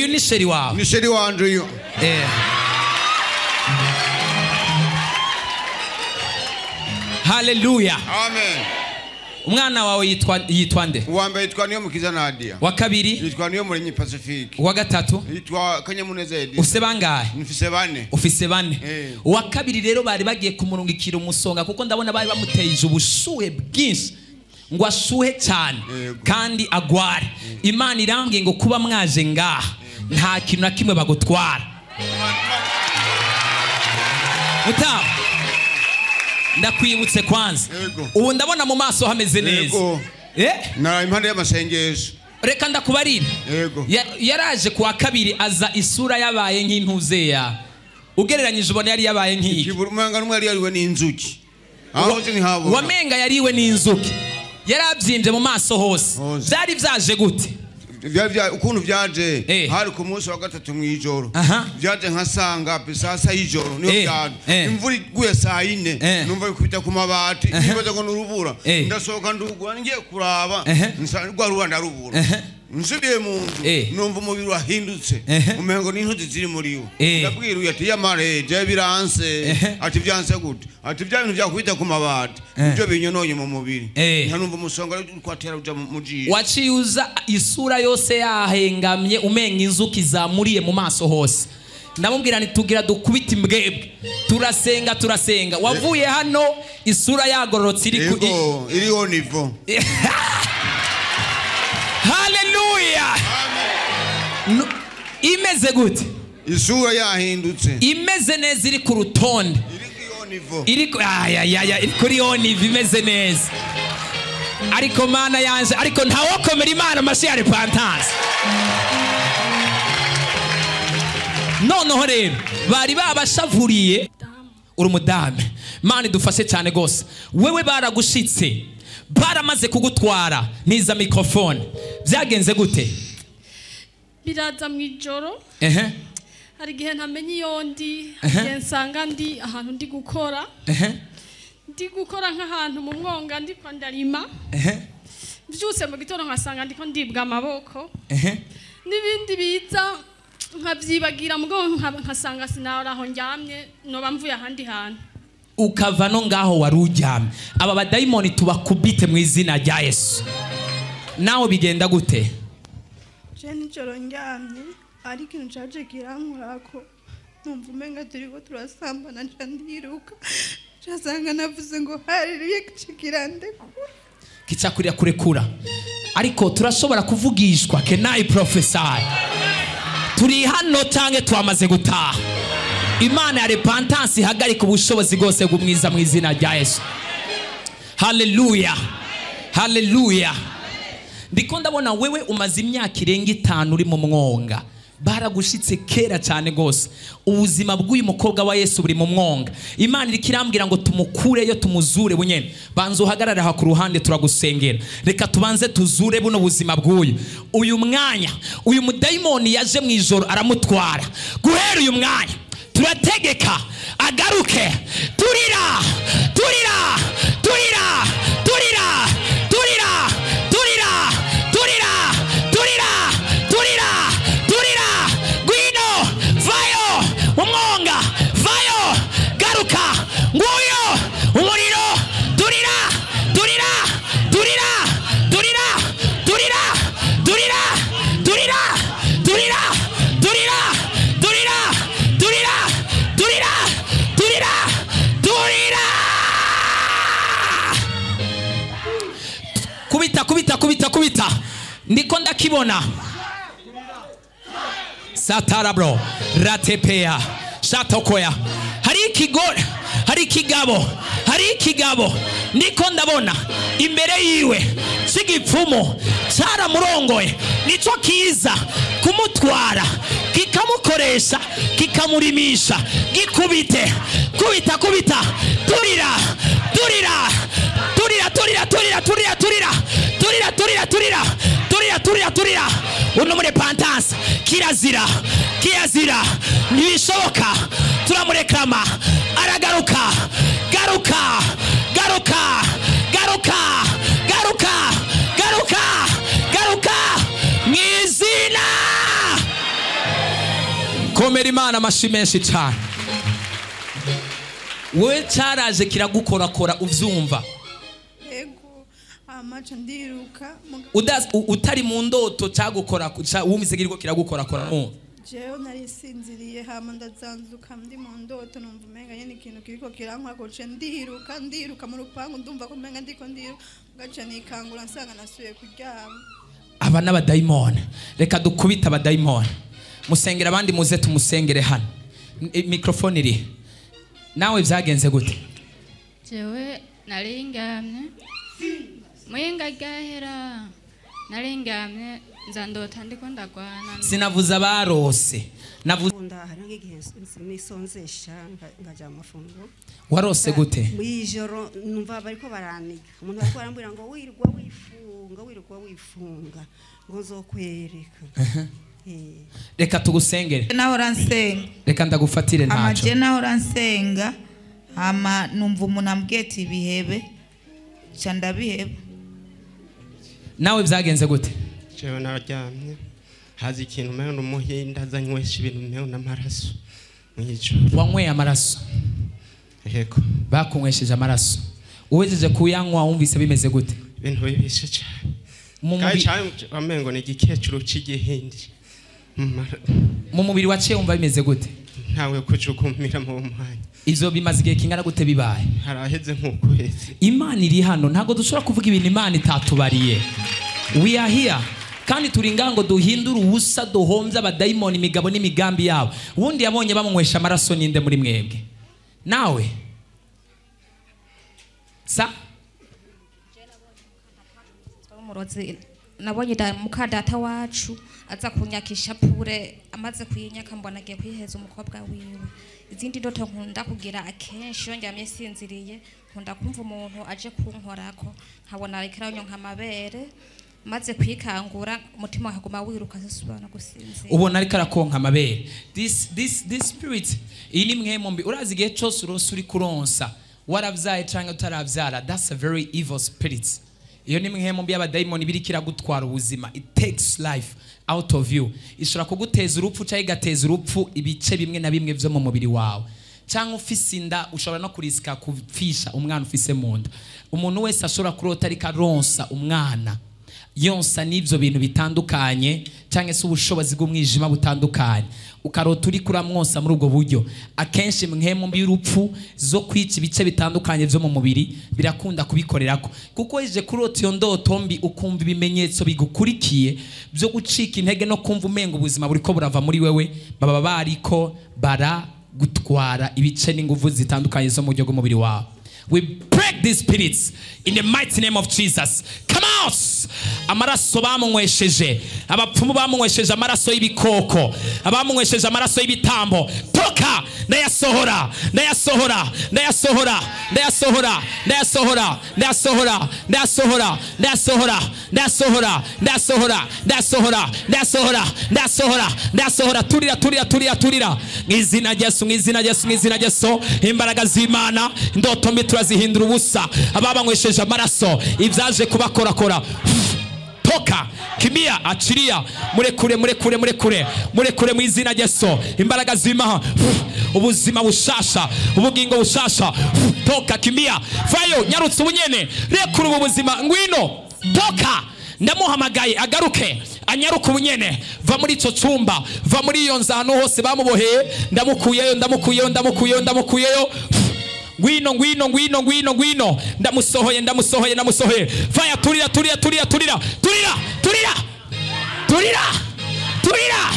Uyu ni chéri wawe? Ni chéri wanje uyu. Haleluya. Amen. Umwana wawe yitwa nde? Uwa mbere yitwa Niyomukiza Nadia. Wa kabiri yitwa Niyomuremyi Pacifique. Uwa gatatu yitwa Kanyamuneza Edith. Ufise bangahe? Mfise bane. Ufise bane. Uwa kabiri rero bari bagiye kumurungikira umusonga, kuko ndabona bari bamuteje ubushuhe bwinshi ngo ashuhe cyane kandi agware. Imana irambwiye ngo kuba mwaje ngaha nta kintu na kimwe bagutwara. Mutaba, ndakwibutse kwanza. Ubu ndabona mu maso hameze neza. Na impande y'amasengesho. Reka ndakubarira. Yaraje kuwa kabiri aza isura yabaye nk'intuzeya. Ugereranyije ubona yari yabaye nk'iki. Umenga numwe yari yariwe n'inzuki. Aho ntihabona. Wamenga yariwe n'inzuki. Yarabyimbye mu maso hose. Byari byaje gute? Ukuntu byaje hari ku munsi wa gatatu mw'ijoro. Byaje nkasanga saa y'ijoro niyo byaje. Imvura iguye saa 4 numva bikubita ku mabati, nibaza ngo n'urubura. Ndasohoka ndugura ngiye kuraba, rwa rubura ndarubura. Nsubiye mu nzu numva umubiri wahindutse, umengo n'intuzi ziri muri wo. Ndabwira uyu ati yamare je biranse, ati byanse gute? Ati bya bintu byakubita ku mabati ibyo binyononye mu mubiri. Ntanumva umusonga kwatera uja mu jisho. Waciye uza isura yose yahengamye, umenga inzuki zamuriye mu maso hose. Ndamubwira nti tugira dukubita imbwebwe. Turasenga turasenga. Wavuye hano isura yagororotse iri ku iriho nivo. Haleluya. Imeze gute? Isura yahindutse. Imeze neza iri ku rutonde. Iri iri kuri yo nivo imeze neza. Ariko mana yanje, ariko ntawokomera Imana amashi ya repentance. Noneho rero bari babashavuriye. Uri umudame, Mana idufashe cyane gose. Wewe baragushitse, baramaze kugutwara niza microphone. Byagenze gute? Biraza mu ijoro. Hari igihe ntamenye iyo ndi, igihe nsanga ndi ahantu ndi gukora. Ndi gukora nk'ahantu mu mwonga ndiko ndarima. Mbyutse mu gitondo nkasanga ndiko ndibwa amaboko. N'ibindi biza nkabyibagira mugo nkasanga sinahora aho ndyamye, noba mvuye ahandi hantu. Ukava no ngaho wari uryamye. Aba badayimoni tubakubite mu izina rya Yesu. Nawe bigenda gute? Je nijoro ndyamye, ariko ikintu caje kirankorako, numva umenga turiko turasambana, nca ndiruka, ncasanga navuze ngo haleluya, kica kirandekura. Kicakurira kurekura. Ariko turashobora kuvugishwa. Can I prophesy? Turi hano canke twamaze gutaha? Imana ya repentance ihagarika ubushobozi bwose bw'umwiza mu izina rya Yesu. Haleluya. Haleluya. Ndiko ndabona wewe umaze imyaka irenga 5 uri mu mwonga. Baragushitse kera cyane gose. Ubuzima bw'uyu mukobwa wa Yesu buri mu mwonga. Imana iriko irambwira ngo tumukureyo tumuzure bunyene. Banza uhagarare aha ku ruhande turagusengera. Reka tubanze tuzure buno buzima bw'uyu. Uyu mwanya, uyu mudayimoni yaje mu ijoro aramutwara. Guhera uyu mwanya turategeka agaruke. Turira, turira, turira, turira, turira, turira, turira, turira, turira, turira. Gwino, vayo, umwonga, vayo, garuka, nguyo, umuriro, turira, turira, turira, turira, turira, turira, turira, turira, turira, turira, turira, turira, turira, turira. Kubita, kubita, kubita, kubita. Ndiko ndakibona. Satarabro, ratepea, shatokoya. Hari ikigore, hari ikigabo, hari ikigabo. Ndiko ndabona imbere yiwe c'igipfumu caramurongoye, nico kiza kumutwara kikamukoresha kikamurimisha. Gikubite, kubita, kubita, turira, turira, turira, turira, turira, turira, turira, turira, turira, turira, turira, turira, turira. Uno muri repentance kirazira, kirazira, ntibishoboka. Turamureklama aragaruka. Garuka, garuka, garuka, garuka, garuka, garuka mw'izina. Komera Imana amashi menshi cyane. Wowe cyaraje kiragukorakora uvyumva. Yego, amaca ndiruka. Utari mu ndoto cyagukora wumvise kiriko kiragukorakora. Jewe nari sinziriye hama ndazanzuka ndi mu ndoto numva umenga nyene ikintu kiriko kirankora, ce ndiruka mu rupangu ndumva ko umenga ndiko ndiruka, gaca nikangura nsanga nasubiye kuryama. Aba n'abadayimoni, reka dukubita abadayimoni. Musengera abandi muze tumusengere hano. Mikrofone iri. Nawe vyagenze gute? Jewe naringamye muyinga gahera, naringamye nzandota ndiko ndagwana. Sinavuza barose, navuze hari igihe nisonzesha ngaja amafungo. Warose gute? Mwijoro numva bariko baraniga, umuntu ariko arambwira ngo wirwa wifunga, wirwa wifunga ngo nzokwereka. Reka tugusengere. Nahora nsenga. Reka ndagufatire ntaco. Amaje nahora nsenga ama numva umuntu ambwiye ati bihebe, ca ndabiheba. Nawe vyagenze gute? Jewe naryamye haza ikintu umengo n'umuhinda azanywesha ibintu umengo n'amaraso mwijoro. Wanyweye amaraso? Yego. Bakunywesheje amaraso. Uwejeje kuyanywa wumvise bimeze gute? Ibintu bibishe cyane. Kandi cyane wamengo ni igikecuru c'igihindi. Mu mubiri waciye wumva bimeze gute? Ntawe kujukumira mu mwanya. Ivyo bimaze igihe kingana gute bibaye? Haraheze nk'ukwezi. Imana iri hano, ntago dushobora kuvuga ibintu Imana itatubariye. We are here. Kandi turi ngango duhindura ubusa, duhombye abadayimoni imigabo n'imigambi yabo. Ubundi yabonye bamunywesha amaraso ninde muri mwebwe? Nawe sa nabonye muka data wacu aza kunyakisha pure, amaze kuyinyaka mbona agiye kwiheza umukobwa wiwe. Izindi ndoto nkunda kugira akenshi iyo ndyamye sinziriye, nkunda kumva umuntu aje kunkorako nkabona ariko aranyonka amabere, maze kwikangura umutima wakaguma wiruka sisubira gusinzira. Ubona ariko arakonka amabere. This spirit iyi ni mwe mbi. Urazi igihe cyose urose uri kuronsa waravyaye cyangwa utaravyara, that's a very evil spirit. Iyo ni mwe mbi y'abadayimoni biri kiragutwara ubuzima. It takes life out of you. Ishobora kuguteza urupfu cyangwa igateza urupfu ibice bimwe na bimwe vyo mu mubiri wawe. Cyangwa ufise inda ushobora no kurisika kupfisha umwana ufise mu nda. Umuntu wese ashobora kurota ariko aronsa umwana yonsa n'ivyo bintu bitandukanye cyangwa se ubushobozi bw'umwijima butandukanye, ukarota uri kuramwonsa muri ubwo buryo. Akenshi mwe mbi y'urupfu zo kwica ibice bitandukanye vyo mu mubiri birakunda kubikorerako, kuko ije kurota iyo ndoto mbi ukumva ibimenyetso bigukurikiye byo gucika intege no kumva umenga ubuzima buriko burava muri wewe, baba bariko baragutwara ibice n'inguvu zitandukanye zo mu buryo bw'umubiri wawe. We break these spirits in the mighty name of Jesus. Come out! Amaraso bamunywesheje, abapfumu bamunywesheje amaraso y'ibikoko, abamunywesheje amaraso y'ibitambo. Toka! Ndayasohora, ndayasohora, ndayasohora, ndayasohora, ndayasohora, ndayasohora, ndayasohora, ndayasohora, ndayasohora, ndayasohora, ndayasohora, ndayasohora, ndayasohora, ndayasohora. Turira, turira, turira, turira. Mw'izina rya Yesu, mw'izina rya Yesu, mw'izina rya Yesu. Imbaraga z'Imana, ndoto mbi turazihindura ubusa. Ababanywesheje amaraso, ibyaje kubakorakora. Toka, kimia, achilia, murekure, murekure, murekure, murekure mw'izina rya Yesu. Imbaraga z'Imana, ubuzima bushasha, ubugingo bushasha. Toka, kimia, vayo, nyarutse ubunyene, rekura ubu buzima, ngwino, toka. Ndamuhamagaye agaruke, anyaruka ubunyene, va muri ico cumba, va muri iyo nzu ahantu hose bamuboheye, ndamukuyeyo, ndamukuyeyo, ndamukuyeyo, ndamukuyeyo. Ngwino, ngwino, ngwino, ngwino, ngwino. Ndamusohoye, ndamusohoye, ndamusohoye. Fire, turira, turira, turira, turira, turira, turira, turira, turira.